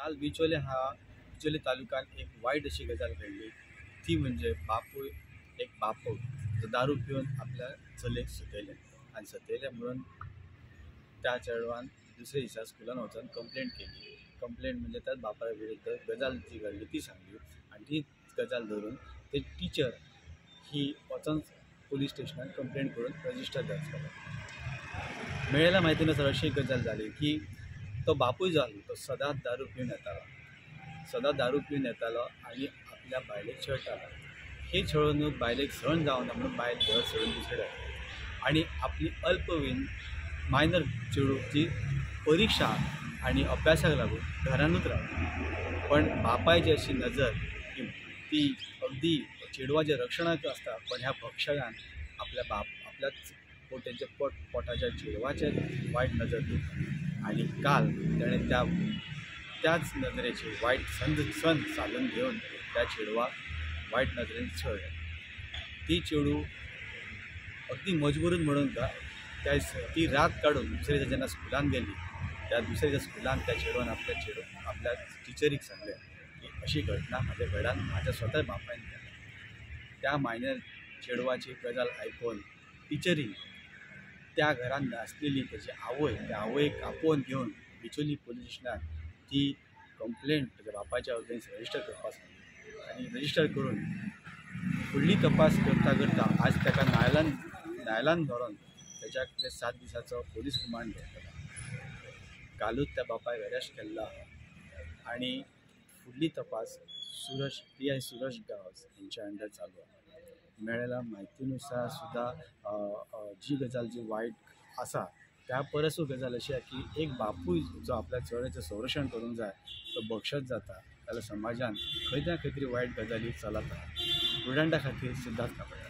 काल बिचोले हा बिचोले तालुक्यात एक वाईट अशी गजाल घडली, ती म्हणजे बापूय एक बापूय जो दारू पिवन आपल्या चलयेक सतयलें आनी सतयलें म्हणून त्या चेडवान दुसऱ्या दिसा स्कुलान वचून कंप्लेंट केली. कंप्लेंट म्हणजे त्याच बापाय विरुद्ध गजाल जी घडली ती सांगली आनी ती गजाल धरून ते टिचर ही वचून पोलीस स्टेशनान कंप्लेंट करून रजिस्टर दर्ज केलो. मेळिल्ल्या म्हायतीनुसार अशी एक गजाल जाली की तो बापूय जालो तो सदांच दारू पिवन येतालो, सदांच दारू पिवन येतालो आनी आपल्या बायलेक छळटालो. ही छळणूक बायलेक सहन जावना म्हणून बायल घर सोडून दुसरे आनी आपली अल्पवयीन मायनर चेडूची परिक्षा आनी अभ्यासाक लागून घरानूच रावता. पण बापायची अशी नजर की ती अगदी चेडवाच्या रक्षणाक आसता, पण ह्या भक्षकान आपल्या बाप आपल्याच पोटेच्या पोटाच्या चेडवाचेर वायट नजर दिली आनी काल तेणें त्याच नदरेची वायट संद साधून घेवन त्या चेडवाक वायट नदरेन छळ्ळें. ती चेडूं अगदी मजबुरीन म्हणून त्या ती रात काडून दुसऱ्या दिसा जेन्ना स्कुलान गेली त्या दुसऱ्या दिसा स्कुलान त्या चेडवान आपल्या टिचरीक सांगलें की अशी घटना म्हाज्या घरान म्हाज्या स्वता बापायन केल्या. त्या मायनर चेडवाची गजाल आयकून टिचरीन त्या घरान आसलेली तेजी आवय त्या आवयक आपोवन घेवन बिचोली पोलीस स्टेशनार ती कंप्लेंट तेज्या बापायच्या अगेन्स्ट रजिस्टर करपाक सांगली आनी रजिस्टर करून फुडली तपास करता करता आज ताका न्यायालयान व्हरून तेज्या 7 दिसाचो पोलीस रिमांड घेतला. कालूच त्या बापायक अरेस्ट केल्लो आहा आनी फुडली तपास पी I Suraj Gawas हेंच्या अंडर चालू आहा. मेळिल्ल्या म्हायतीनुसार सुद्दां जी गजाल जी वायट आसा त्या परसूय गजाल अशी आहा की एक बापूय जो आपल्या चेड्याचें संरक्षण करूंक जाय तो बक्षत जाता जाल्यार समाजान खंय ना खंय तरी वायट गजाली चलत आहा. प्रुडंटा खातीर सिद्धार्थ कापडकर.